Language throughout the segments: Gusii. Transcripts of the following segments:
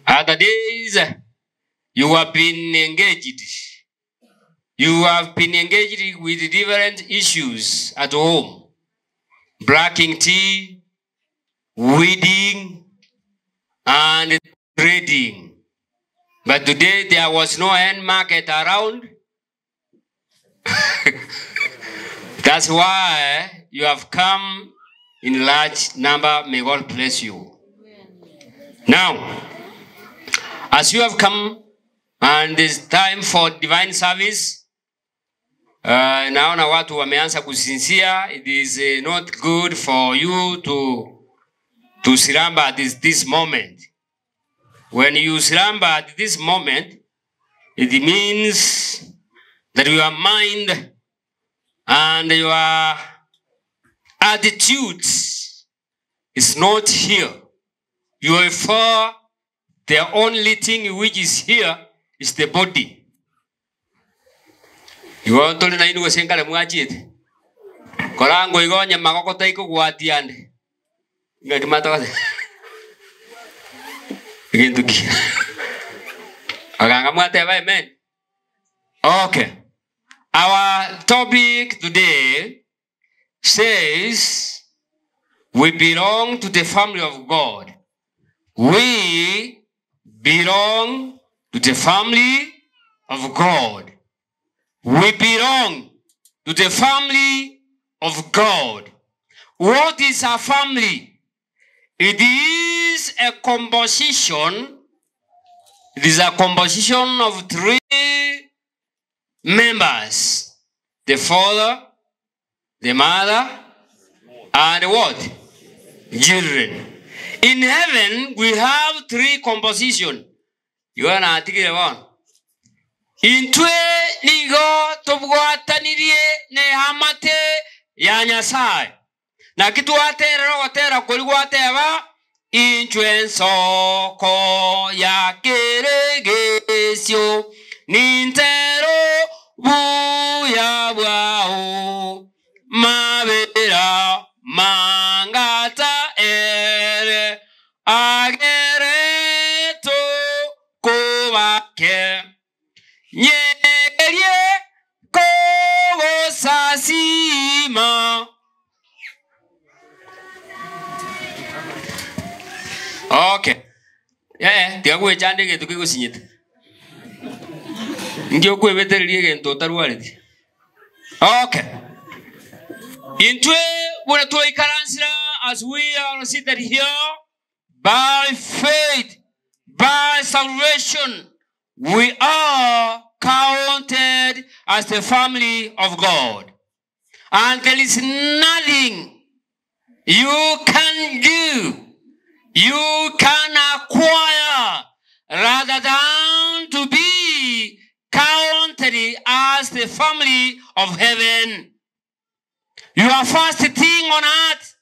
Other days you have been engaged. You have been engaged with different issues at home. Blacking tea, weeding, and trading. But today there was no end market around. That's why you have come in large number. May God bless you. Now, as you have come and it's time for divine service, uh, naona watu wameanza kusinzia. It is uh, not good for you to to slumber at this, this moment. When you slumber at this moment, it means that your mind and your attitude is not here. You are far. The only thing which is here is the body. Igo ntore nainwe gose nkare mwachiete. Korango igo onye magoko taikogwatia ande. Ng'aki matogote. Egento ki. Aganga mwateba amen. Okay. Our topic today says we belong to the family of God. We belong to the family of God. We belong to the family of God. What is a family? It is a composition. It is a composition of three members. The father, the mother, and what? Children. In heaven, we have three composition. Igo natigire bono. Intwe nigo tobwatanirie neamate ya Nyasae. Naki twaterera ogotera koria gwateba, Inchwe ensoko ya keregesio, nintero buya bwao, mabera mangata ere agere tokobake. Nyegerie kogosasiima. Okay. Eh, tiga gwechanda egento kegosinyete. Inki okwebetereria egento otarwareti? Okay. Intwe buna twaikaransire as we are seated here by faith, by salvation, we are counted as the family of God. And there is nothing you can do, you can acquire, rather than to be counted as the family of heaven. Your first thing on earth,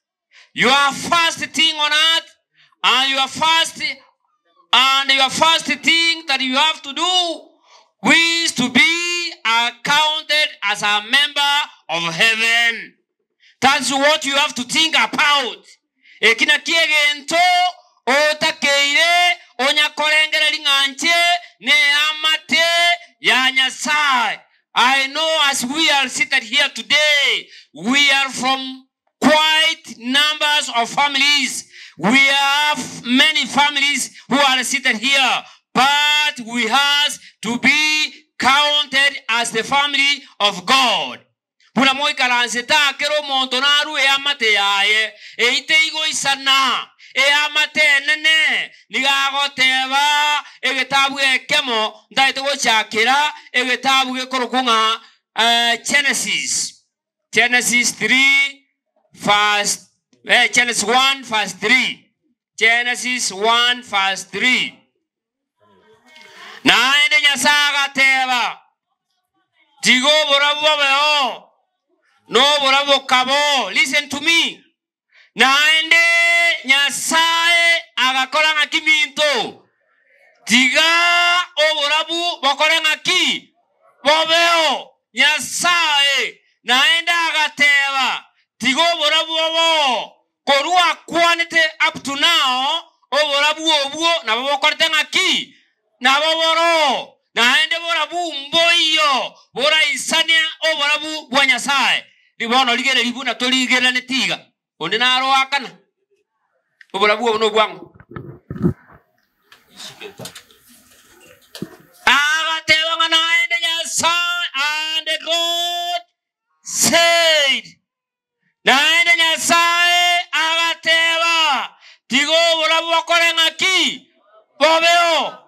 your first thing on earth, and your first and your first thing that you have to do is to be accounted as a member of heaven. That's what you have to think about. Eki nakio egento otakeire onya korengereria ng'a inche neamate ya Nyasae. I know as we are seated here today, we are from quite numbers of families. We have many families who are seated here, but we has to be counted as the family of God. Buna moikaransete aa kera omonto narue eamate yaye, eyio teigoisana. Eamate enene nigo agoteba egetabu ekemo ntagete gochakera egetabu gekorokwa ng'a Genesis. Genesis 3 verse, eh, Genesis 1 verse 3. Genesis 1 verse 3. Naende Nyasae agateba, Tiga oborabu bobeo, na oborabu bokabao. Listen to me. Naende Nyasae agakora ng'aki minto? Tiga oborabu bokore ng'aki? Bobeo. Nyasae naende agateba, Tiga oborabu boboo. Korwa akwanete up to now, Oborabu obwo nabo bokorete ng'aki? Nabo boroo, naende borabu mboiyo boraisane oborabu bwa Nyasae. Bono rigereria buna torigereraneti iga, onde naroakana oborabu obo nobwang'o. Agateba ng'a naende Nyasae, and God said. Naende Nyasae agateba, Tiga oborabu bokore ng'aki? Bobeo.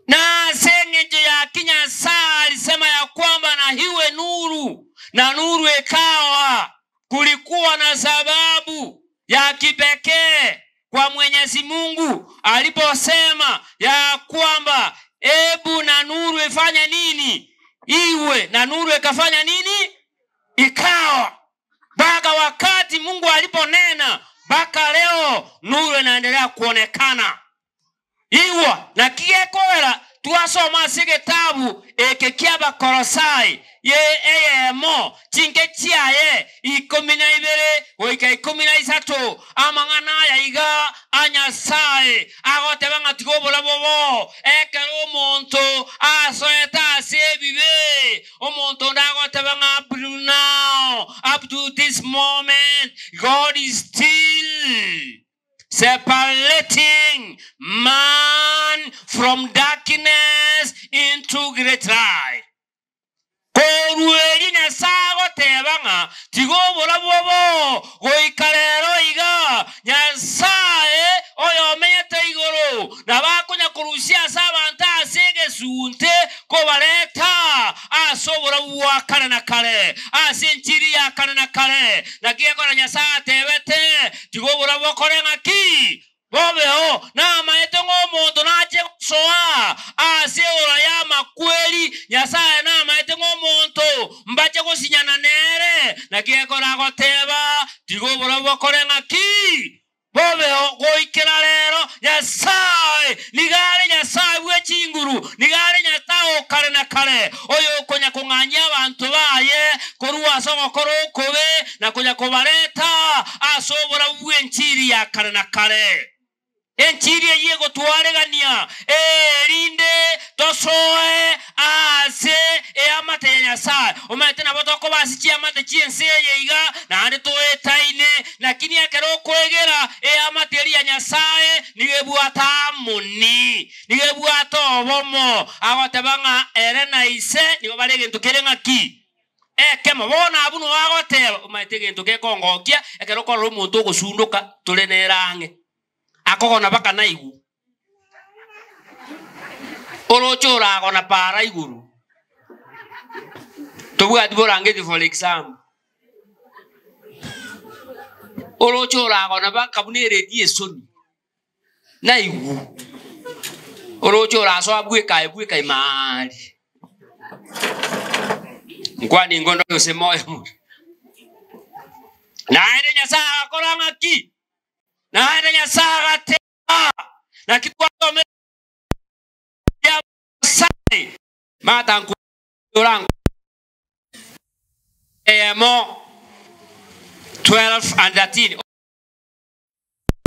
Na ase engencho yaki Nyasae alisema ya kwamba na iwe nuru, na nuru ekawa. Kulikuwa na sababu ya kipekee kwa Mwenyezi Mungu aliposema ya kwamba ebu na nuru ifanye nini? Iwe, na nuru ikafanya nini? Ikawa. Mpaka wakati Mungu aliponena mpaka leo nuru inaendelea kuonekana. Igwa, naki gekoera twasoma ase egetabu eke ki'Abakolosai, ye eyemo, chinke chiaye ikomi na ibere goika ikomi na isato, amang'ana aya iga a Nyasae agoteba ng'a tiga oborabu obo, ekero omonto asoete ase ebibe, omonto onde agoteba ng'a up to now, up to this moment, God is still separating man from darkness into great light. Korwa erio Nyasae agoteba ng'a tiga oborabu obo goika rero iga, Nyasae oyomenyete igoro nabo akonya korusia ase abanto ase egesunte kobareta ase oborabu bwa kare na kare, ase enchiri ya kare na kare. Naki gekogera Nyasae atebete, Tiga oborabu bokore ng'aki? Bobeo. Namaete ng'a omonto nache gosoa ase eora y'amakweri, Nyasae namaete ng'a omonto mbache gosinyana nere. Naki gekogera agoteba, Tiga oborabu bokore ng'aki? Bobeo goikera rero. Nyasae nigo are Nyasae bwe chinguru, nigo are Nyasae o kare na kare, oyokonya kong'anyia abanto baye korwa ase ogokora okobe na konya kobareta ase oborabu bw'enchiri ya kare na kare. Enchiri eyio egotwaregania, erinde tosoe aase eamate ya Nyasae. Omanyete nabo tokoba ase chiamate chi'ense eye iga, naende toetaine, lakini ekero okoegera eamate eria ya Nyasae nigo ebwate amoni, nigo ebwate obomo, agoteba ng'a ere na ise nigo bare egento kere ng'aki? Ekemo. Bono abwo nigo agoteba, omanyete egento gekongokia, ekero okorora omonto ogosundoka tore nere ang'e, akogona baka naigwe. Oroche oragona para igoro, tobwati borangeti for example, oroche oragona baka buna eredi esoni, naigwe, oroche orasoa bweka aye bweka ime aaria. Nkwani ingo ndore gose moyo more. Naende Nyasaye agakora ng'aki? Naende Nyasaye agateba, Naki twasomire Nyasae, mata nkorango eyemo 12 and 13.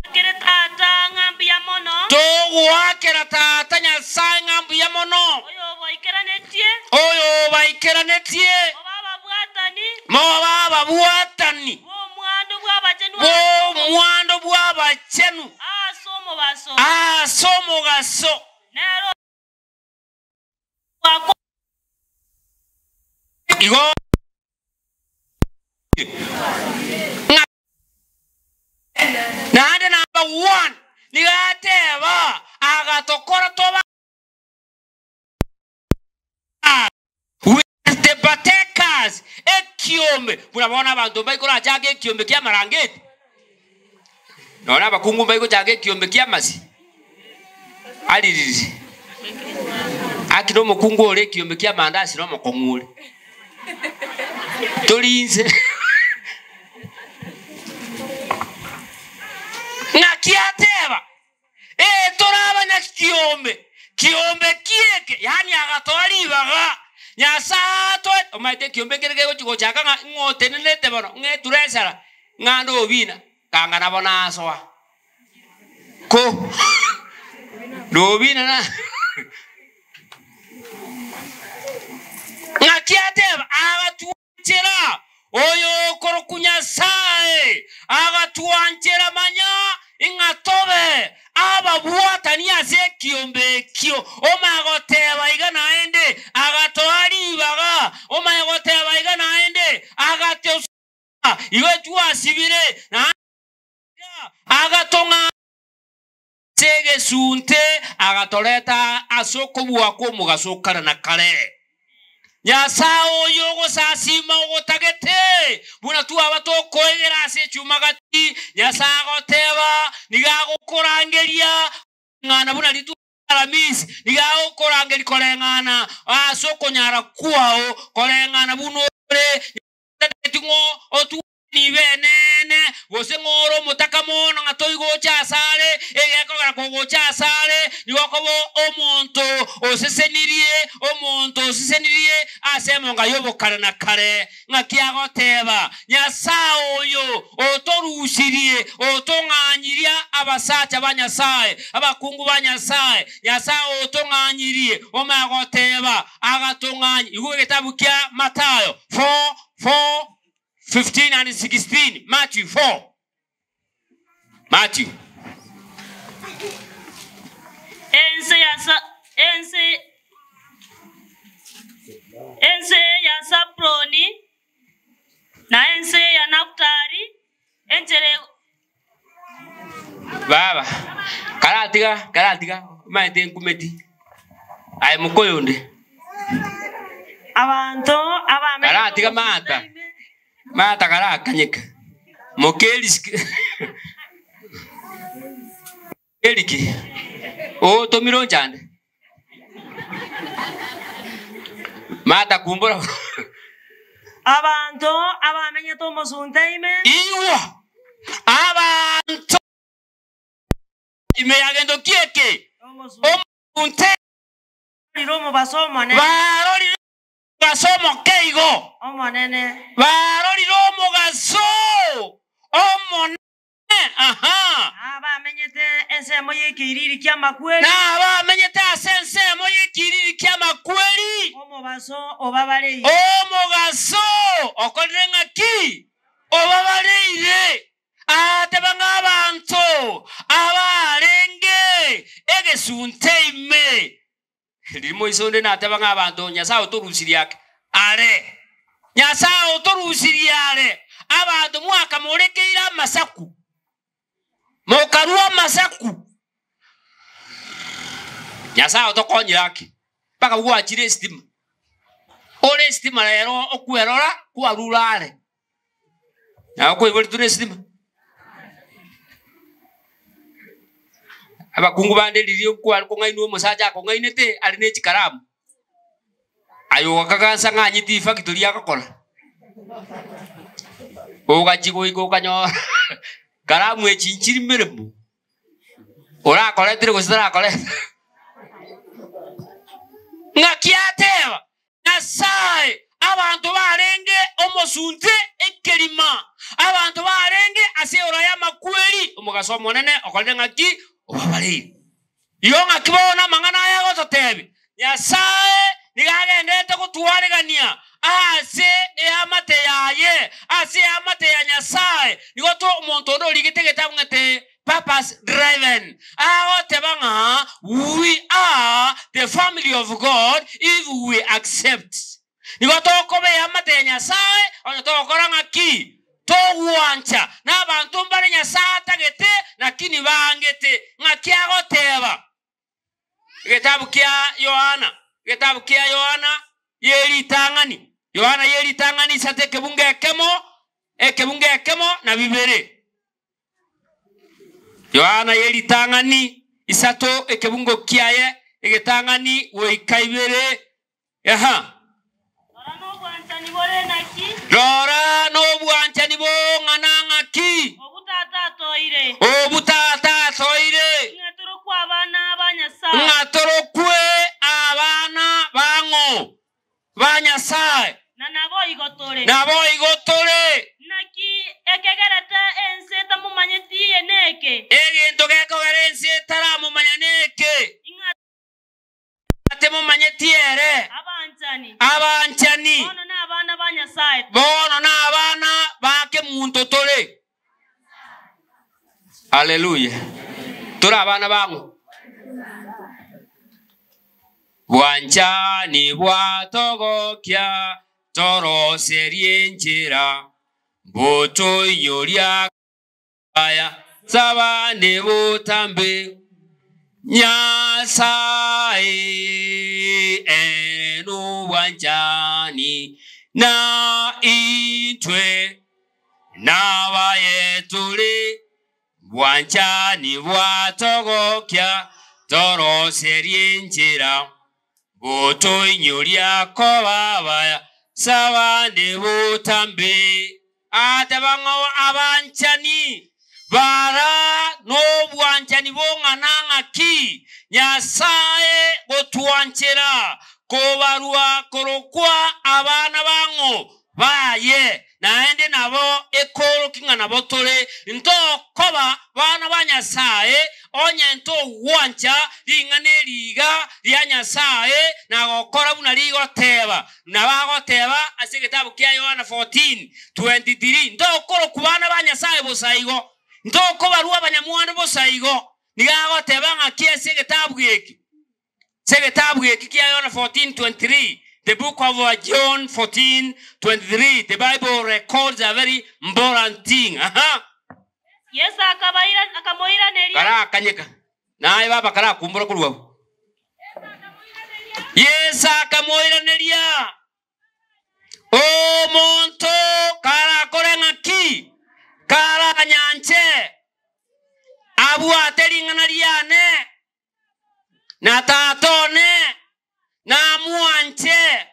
Togoakere Tata ng'a mbuya mono. Togoakera Tata Nyasae ng'a mbuya mono. Oyobaikeranetie. Oyobaikeranetie. Mobe ababwatani. Mobe ababwatani. Bw'omwando bw'abachenu. Bw'omwando bw'abachenu. Ase omobaso. Ase omogaso. Nere ogoakwa. Igo ng'a naende number one nigo ateba agatokora tobe We are the partakers, ekiombe, buna bono abanto mbaikorachake ekiombe ki'amarangeti, nonya abakungu mbaigochaka ekiombe ki'amasi aririri, aki na omokungu ore ekiombe ki'amandasi na omokong'u ore, tori inse Ng'aki ateba? Ee, tore abanyakiombe, kiombe ki'eke, yaani agatoa ribaga. Nyasae atoete, omanyete ekiombe nkere kegochia gochaka ng'a ng'o otenenete bono, ng'a eture esara, ng'a ande obina, kanga nabo nasoa. Ko Robina na Ng'aki ateba, Agatwanchera oyokorokwa Nyasae, agatwanchera manya ng'a tobe ababwatani ase ekiombe ekio. Omanye goteba iga naende, agatoa ribaga. Omanye goteba iga naende, agatosoa. Igo twasibire naende agatong'a ase egesunte, agatoreta ase okobua kw'omogaso o kare na kare. Nyasae oyio ogosasiima ogotagete, buna twaba tokoegera ase echuma gati, Nyasae agoteba, nigo agokorangeria koreng'ana buna rituko ria Aramisi, nigo agokorangeria koreng'ana ase okonyara kwao, koreng'ana buna ore. Tatageti ng'o otwani benene, gose ng'o ore omotaka mono ng'a toigocha asare, egekogera kogocha asare nigo okoba omonto osesenirie, omonto osesenirie ase emonga y'obokare na kare. Ng'aki agoteba, Nyasae oyo otorusirie, otong'anyirie abasacha ba Nyasae, abakungu ba Nyasae, Nyasae otong'anyirie, omanye goteba, agatong'anyia. Igwa egetabu kia Mathayo 4, 4, 15 and 16, Matthew 4, Matthew. Ense ya Sa- ense ense ya Saburoni, na ense ya Nafutali, enchera Baba, karatiga, karatiga, omanyete nkumeti. Aye mokoyonde. Abanto abamenyete Karatiga Martha. Martha karakanyeka. Mokerisike. Eriki, otomire onchande. Martha kumbora. Abanto abamenyete omosunte ime. Igwa, abanto ime ya gento ki eke? Omosunte. Barorire omobaso omonene. Barorire omogaso omoke igo. Omonene. Barorire omogaso omonene. Aha. Na abamenyete ensemo y'ekeiriri ki'amakweri. Na abamenyete ase ensemo y'ekeiriri ki'amakweri. Omobaso obabareire. Omogaso okorire ng'aki? Obabareire. Agateba ng'a abanto abarenge egesunte ime. Riria moise onde nateba ng'a abanto Nyasae otorusirie ake are. Nyasae otorusirie are, abanto mwakamorekeire amasaku, mokarua amasaku. Nyasae otokonyire ake, mpaka gwachire esitima. Ore esitima rero okwerora kwarure are. Nabo kwaiboretwe na esitima. Abakungu bande riria kware kong'ainwa omosacha akong'ainete are ne chikaramu, aye ogakagansa ng'a anyete efactory agokora, ogachia goika okanyora karamu echi nchiri meremo, orakoretire gose tarakoreta. Ng'aki ateba, Nyasae, abanto barenge omosunte ekerima, abanto barenge ase eora y'amakweri, omogaso omonene okorire ng'aki? Obabareire. Igo ng'aki bono amang'ana aya agototebia? Nyasae nigo agenderete gotwaregania ase eamate yaye, ase eamate ya Nyasae. Nigo to omonto onde origete egetabu ng'ete Purpose Driven, agoteba ng'a we are the family of God if we accept. Nigo tokoba eamate ya Nyasae onye togokora ng'aki? Togwancha na abanto mbare Nyasae atagete lakini baangete. Ng'aki agoteba? Egetabu kia Yohana, egetabu kia Yohana y'eritang'ani, Yohana y'eritang'ani isato ekebungo ekemo, ekebungo ekemo na bibere. Yohana y'eritang'ani isato ekebungo kiaye egetang'ani goika ibere. Aha. Rora nobwanchani bore naki. Rora nobwanchani bong'ana ng'aki. Obwo Tata atoeire. Obwo Tata atoeire. Ng'a torokwe abana ba Nyasae. Ng'a torokwe abana bang'o? Ba Nyasae. Na naboigo tore. Naboigo tore. Naki ekegerete ense etamomanyeti eye neke. Egento gekogera ense Amwanchetie ere. Abanchani. Abanchani. Bono nabana ba Nyasae tore. Bono nabana ba kemunto tore. Haleluya. Tore abana bang'o? Bwanchani bwatogokia toroserie enchera botoinyoria aya sabande botambe Nyasae ere nobwanchani na intwe nabaye tore bwanchani bwatogokia toroserie enchera botoinyoria koba abaya sabande botambe. Ateba ng'a abanchani bara nobwanchani bong'ana ng'aki Nyasae gotwanchera kobarua korokwa abana bang'o baye, naende nabo ekoroki ng'a nabo tore ntokoba bana ba Nyasae onye ntogwancha ring'ana eri iga ria Nyasae na gokora buna rigoteba. Nabo agoteba ase egetabu kia Yohana 14:23, Ntokorokwa bana ba Nyasae bosa igo, ntokobarua abanyamwando bosa igo. Nigo agoteba ng'aki ase egetabu eki? Ase egetabu eki kia Yohana 14:23, the book of John 14:23, the Bible records a very important thing. Aha. Yeso akamoiraneria. Karakanyeka. Naye baba karakumbura korwa abwo. Yeso akamoiraneria, Omonto karakore ng'aki? Karanyanche abwate ring'ana riane, na Tata one namwanche,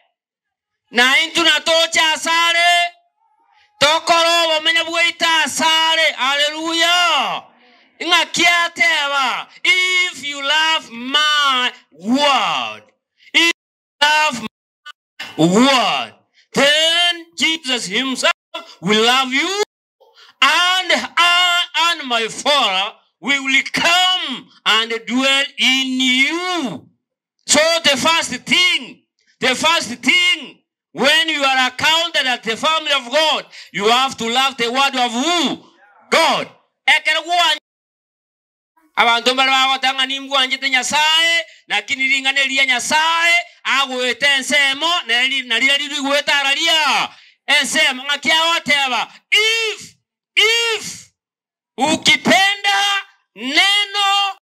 na intwe natoche asare, tokore obomenyo bwaito asare. Haleluya! Ng'aki ateba, If you love my word, if you love my word, then Jesus himself will love you, and I and my Father will come and dwell in you. So the first thing, the first thing, when you are accounted as the family of God, you have to love the word of who? God. Ekero gwa abanto mbare bagoteba ng'a nimbwanchete Nyasae, lakini ring'ana eri ria Nyasae agoeta ensemo, neri nariria rigoeta araria ensemo ng'aki agoteba, if if ukipenda neno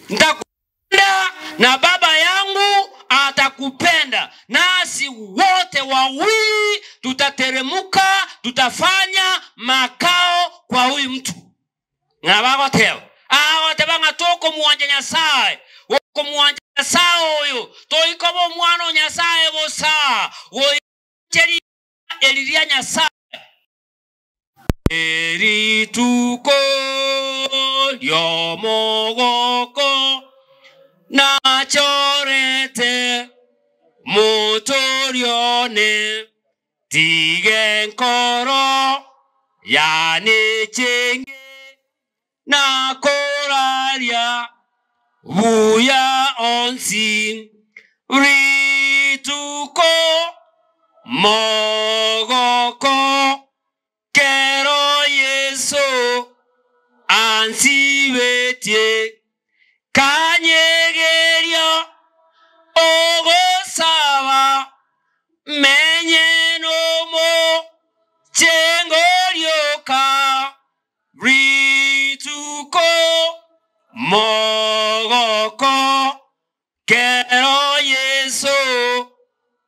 nitakupenda na Baba yangu atakupenda, nasi wote wawili tutateremuka, tutafanya makao kwa huyu mtu. Ng'a bagoteba agoteba ng'a tokomwancha Nyasaye, gokomwancha Nyasaye oyo toikoba omwana o Nyasaye bosa, goicheri eri ria Nyasaye. Erituko ri'omogoko nachorete motorione, tige nkoro yane chenge nakoraria buya onsi. Rituko mogoko kero Yeso ansibetie, kanyegerio ogosaba menye nomo chengorioka. Rituko mogoko kero Yeso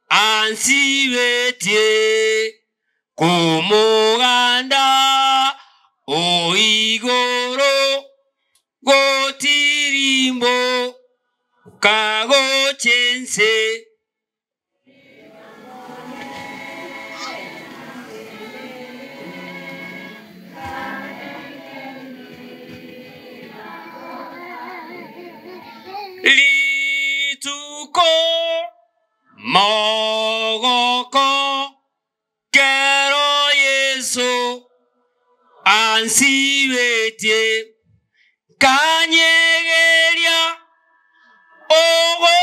ansibetie, komoganda oigoro gotirimbo kagochense. Rituko mogoko kero Yeso ansibetie, kanyegeria ogosaba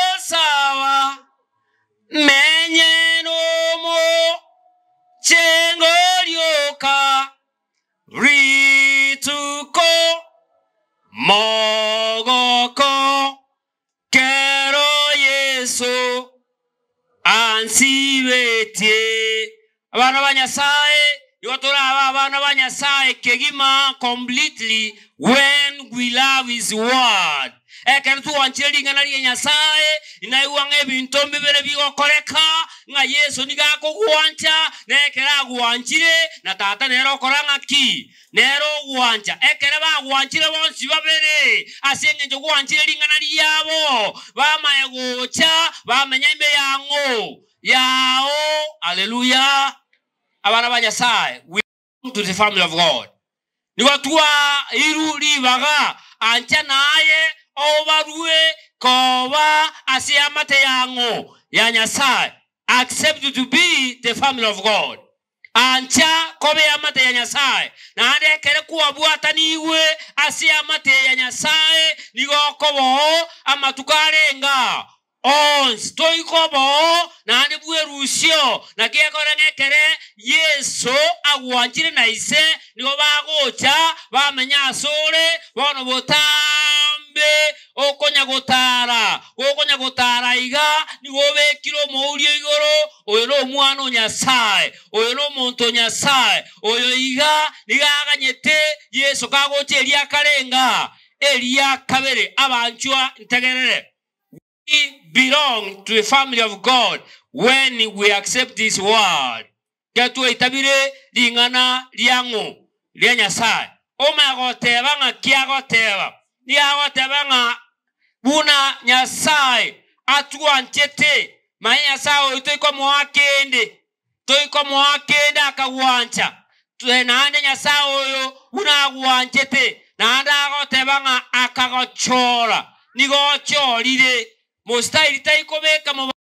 Mogoko kero Yeso ansibetie. Abana ba Nyasae, igo torabe abana ba Nyasae kegima, completely, when we love his word. Ekero twanchire ring'ana ria Nyasae, inaigwa ng'a ebinto mbibere bigokoreka, ng'a Yeso nigo akogwancha, na ekero agwanchire, na Tata nere okora ng'aki? Nere ogwancha. Ekero bagwanchire bonsi babere, ase engencho gwanchire ring'ana riabo, bamanye gocha, bamenya ime yang'o? Yao. Haleluya! Abana ba Nyasae, we belong to the family of God. Nigo twairu ribaga, ancha naye obarue koba ase eamate yang'o? Ya Nyasae. Accept to be the family of God. Ancha koba eamate ya Nyasae, naende ekero kwabwatanigwe ase eamate ya Nyasae nigo okoba oo amatuko arenge aa onsi. Toikoba oo naende bwerusio. Naki ekore ng'a ekere Yeso agwanchire na Ise nigo bagocha bamenya asore, bono botambe okonya gotara, gokonya gotara iga, nigo obekire omourio igoro, Oyo nomwana o Nyasae, oyo nomonto o Nyasae, oyo iga nigo aganyete Yeso kagocha eria akarenga eria kabere. Abanchwa, ntegerere. We belong to the family of God when we accept this word. Ekero twaitabire ring'ana ria ng'o? Ria Nyasae. Omanya goteba ng'a ki agoteba? Nigo agoteba ng'a buna Nyasae atwanchete, manya Nyasae oyo toikomoa kende, toikomoa kende akagwancha. Naende Nyasae oyo buna agwanchete, naende agoteba ng'a akagochora, nigo ochorire. Mostahili taikobeka moba.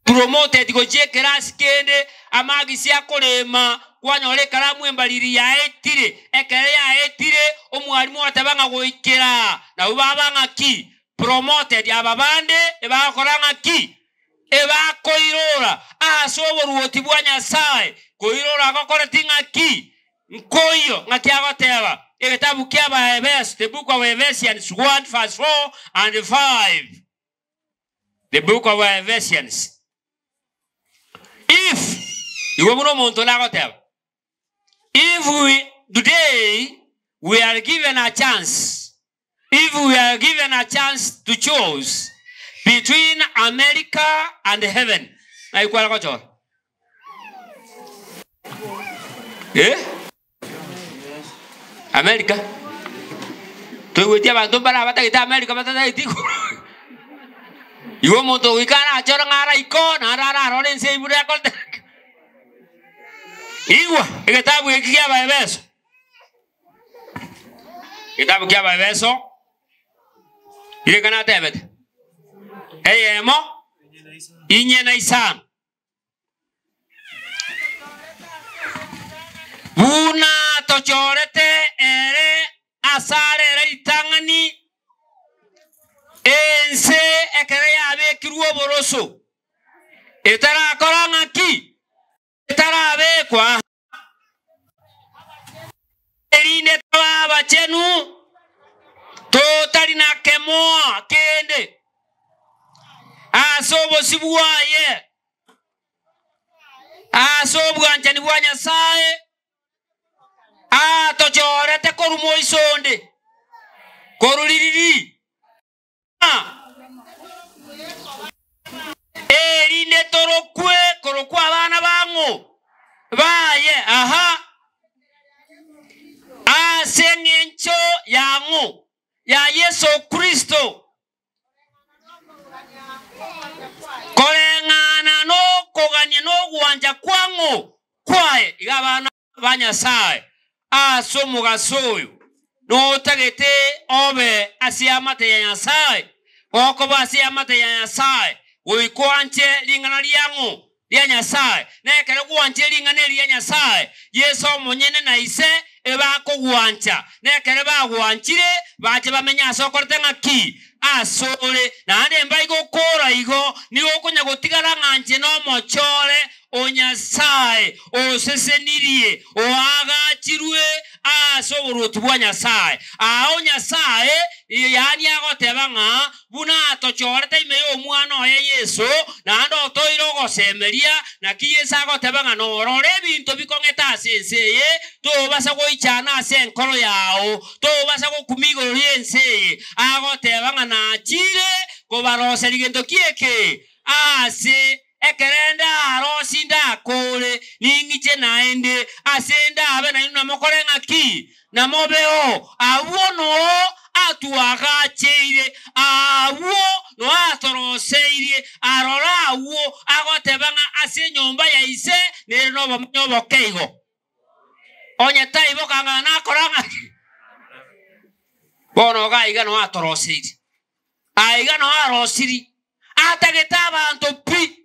Promoted gochia ekerasi kende, amagisi akorema, kwanyora ekaramu embariri yaetire, ekero yaetire, omwalimu oteba ng'a goikera aa, nabwo baba ng'a ki? Promoted, aba bande ebagokora ng'a ki? Ebakoirora ase oboruoti bwa Nyasae, koirora gokoreti ng'a ki? Nkoiyo, ng'aki agoteba? Egetabu kia Abaefeso, the book of Ephesians 1 verse 4 and 5. The book of Ephesians. If, igo buna omonto onde agoteba, if we today we are given a chance, if we are given a chance to choose between America and heaven, ng'ai kware gochora? Eh? America. Toigweti abanto mbare abatagete America batatageti igoro. Igo omonto ogoika arachore ng'a araiko naende ararore ense eywo buna ekorete. Igwa egetabu eki kia Abaefeso, egetabu kia Abaefeso, rirekana atebete, eyemo, inye na isano. Buna tochorete ere asare ere ritang'ani, ense ekero yabekirwe oboroso, etarakora ng'aki? Etarabekwa, erinde tobe abachenu, totari na kemoa kende ase obosio bwaye, ase obwanchani bwa Nyasae atochorete korwa moiso onde, korwa ririri. Erinde torokwe korokwa abana bang'o? Baye. Aha. Ase engencho yang'o? Ya Yeso Kristo. Koreng'ana nokogania nogwancha kwang'o? Kwaye. Iga abana. Ba Nyasae ase omogaso oyo, notagete obe ase eamate ya Nyasae, gokoba ase eamate ya Nyasae, goika oanche ring'ana riang'o? Ria Nyasae. Na ekero gwanchire ring'ana eri ria Nyasae, Yeso omonyene na Ise ebakogwancha, na ekero bagwanchire, bache bamenye ase okorete ng'a ki? Asore. Naende mbaigokora igo, nigo okonya gotigara ng'a inche nomochore. o Nyasae osesenirie, oagachirwe ase oboruoti bwa Nyasae. Ao Nyasae, yaani agoteba ng'a buna atochorete ime y'Omwana oye Yeso, naende otoire ogosemeria, naki Yeso agoteba ng'a norore ebinto bikong'ete ase ense eye, tobasa goichana ase enkoro yao, tobasa gokumia igoro y'ense eye. Agoteba ng'a nachire kobaroseria gento ki eke? Aase ekero ndarosie ndakore, ning'iche naende, ase ndabe nainwe namokore ng'aki? Namobeo. Abwo noo atwagacheire, abwo noo atoroseirie, aroro agwo agoteba ng'a ase enyomba ya ise nere nobomenyo oboke igo. Onye taibo kang'ana nakora ng'aki? Bono iga aiga noo atoroseirie. Aiga noo arosiri, atagete abanto pi,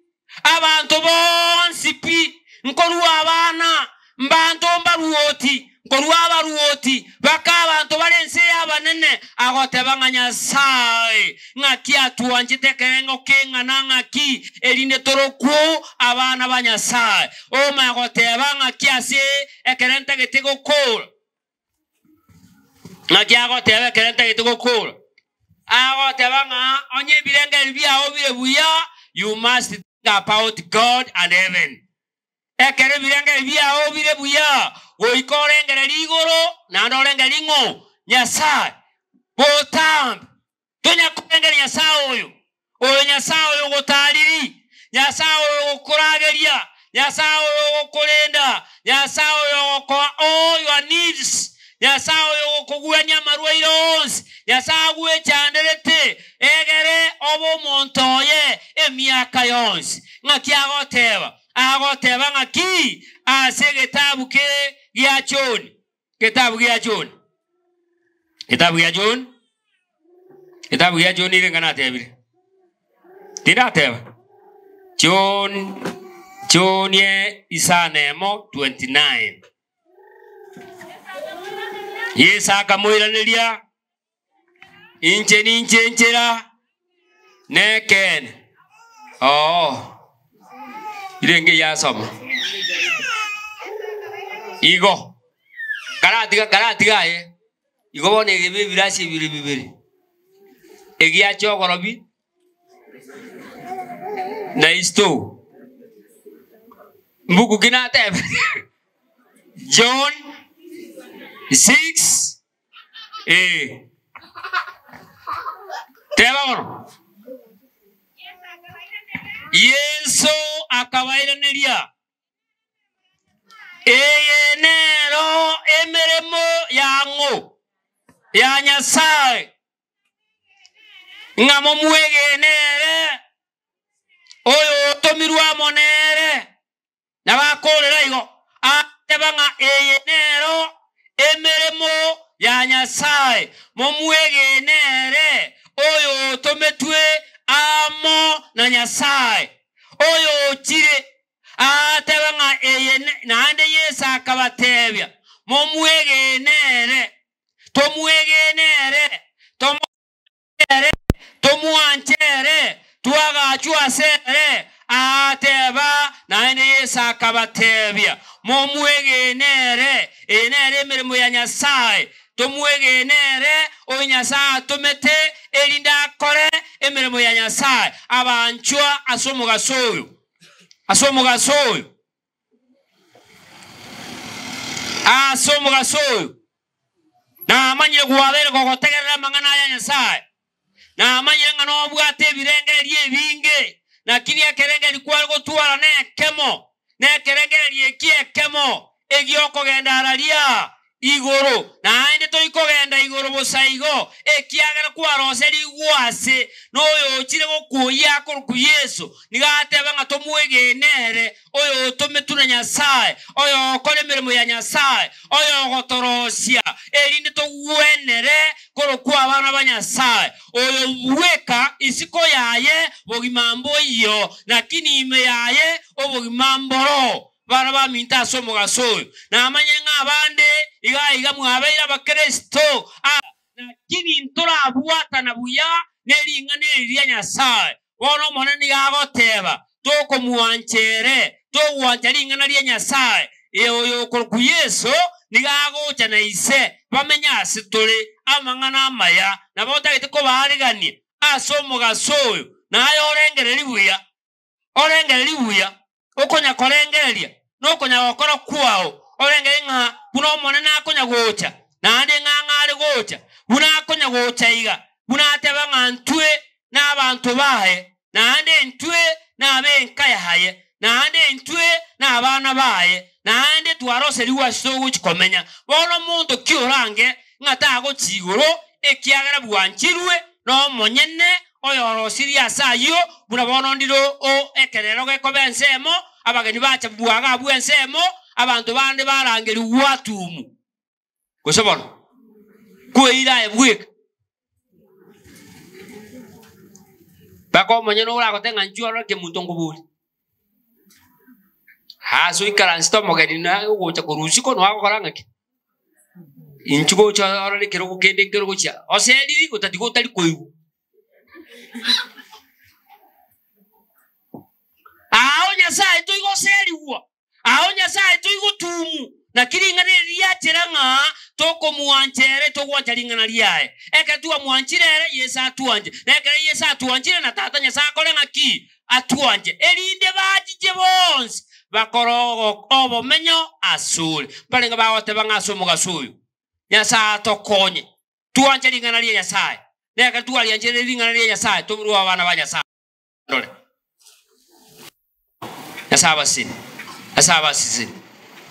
abanto bonsi pi, nkorua abana, mbanto mbaruoti, nkorua abaruoti, baka abanto bare ense y'abanene, agoteba ng'a Nyasae ng'aki atwanchete ekerengo keng'ana ng'aki, erinde torokwo abana ba Nyasae. Omanye goteba ng'aki ase ekero ntagete gokora. Naki agoteba ekero ntagete gokora? Agoteba ng'a onye ebirengererio biao bire buya, you must think about God and heaven. Ekero ebirengererio biao bire buya, goika orengererie igoro naende orengererie ng'o? Nyasae. Botambe. Tonya korengereria Nyasae oyo, oyo Nyasae oyo ogotaariri, Nyasae oyo ogokorageria, Nyasae oyo ogokorenda, Nyasae oyo ogokoa all your needs, Nyasae oyo ogokogwenia amarwaire onsi, Nyasae agwechanderete egere obe omonto oye emiaka yonsi. Ng'aki agoteba? Agoteba ng'aki ase egetabu ke gia John? Getabu gia John. Getabu gia John. Getabu gia John nirenga natebire? Tindateba? John, John ye isano emo 29. Yeso akamoiraneria, Inche ninche enchera, na ekeene. Oo, irenge yasoma. Igo, karatiga karatiga aye, igo bono egebe ebirasi ebire bibere, egiacha ogorobi na isito. Mbuku ki natebe? John 6 Ee. Teba bono. Yeso akabairaneria, Eye nero emeremo yang'o ya Nyasae, ng'a momwegene ere oyotomirwe amo nere. Nabakoorera igo, agateba ng'a eye nero emeremo ya Nyasae, momwegene ere oyotometwe amo na Nyasae, oyochire. Agateba ng'a eye naende Yeso akabatebia, Momwegene ere, tomwegene ere, tomo. Ere, tomwanche ere, twagachwe ase ere. Agateba, naende Yeso akabatebia, Momwegene ere, eye nere emeremo ya Nyasae, tomwegene ere oyo Nyasae atomete, erinde akore emeremo ya Nyasae. Abanchwa ase omogaso oyo, ase omogaso oyo, ase omogaso oyo. Namanyire kwabeire kogotegerera amang'ana aya Nyasae. Namanyire ng'a nobwate ebirengererio ebinge, lakini ekerengererio kware gotwara nekemo, nekerengererio ekio ekemo egiokogenda araria igoro, naende toikogenda igoro bosa igo, ekiagera kwaroserigwe ase noyochire gokwoyia akorokwa Yeso, nigo ateba ng'a tomwegene ere, oyotometwe na Nyasae, oyogokora emeremo ya Nyasae, oyogotorosia, erinde togwenere korokwa abana ba Nyasae, oyo bweka isiko yaye bogima mboiyo, lakini ime yaye obogima mboro. Bana baminto ase omogaso oyo, namanye ng'a abande iga iga mwabeire Abakristo, lakini ntorabwatana buya nering'ana eri ria Nyasae. Bono Omonene nigo agoteba, Tokomwancha ere, Togwancha ring'ana ria Nyasae, ee, oyo okorokwa Yeso nigo agocha na Ise, bamenye ase tore. Amang'ana amaya nabo otagete kobaarigania ase omogaso oyo, naye orengererie buya, orengererie buya, okonya korengereria nokonya gokora kwao, orengererie ng'a buna Omonene akonya gocha, naende ng'a ng'a are gocha, buna akonya gocha iga, buna ateba ng'a ntwe nabanto baye, naende intwe nab'enka yaye, naende intwe nabana baye, naende twaroserigwe ase togochia komenya. Bono omonto ki orange ng'a tagochia igoro, ekiagera bwanchirwe nomonyene oyorosirie ase ayio, buna bono ndire o ekerero gekoba ensemo, abageni bacha bwaga abwo ensemo, abanto bande barangerigwa atumu. Gose bono, kweira aye bweka. Mpaka omonyene oragote ng'a inchuo orore kemunto nkoborie. Ase oikaransete omogeni naye ogocha korwa isiko noe agokora ng'aki? Inchuo gocha orore ekerogo kende nkere ogochia oseriri otatiga otari koigwa. Ao Nyasaye toigoserigwa. Ao Nyasae toigotumu, naki ring'ana eri riachera ng'a tokomwancha ere togwancha ring'ana riaye. Ekero twamwanchire ere, Yeso atwanche, na ekero Yeso atwanchire, na Tata Nyasae akore ng'aki? Atwanche, erinde bachiche bonsi bakore obomenyo asore. Mbarenge bagoteba ng'a ase omogaso oyo, Nyasae atokonye, twanche ring'ana ria Nyasae, na ekero twarianchire ring'ana ria Nyasae, toborwe abana ba Nyasae. Ndore. Nyasae abasesenie. Nyasae abasesenie.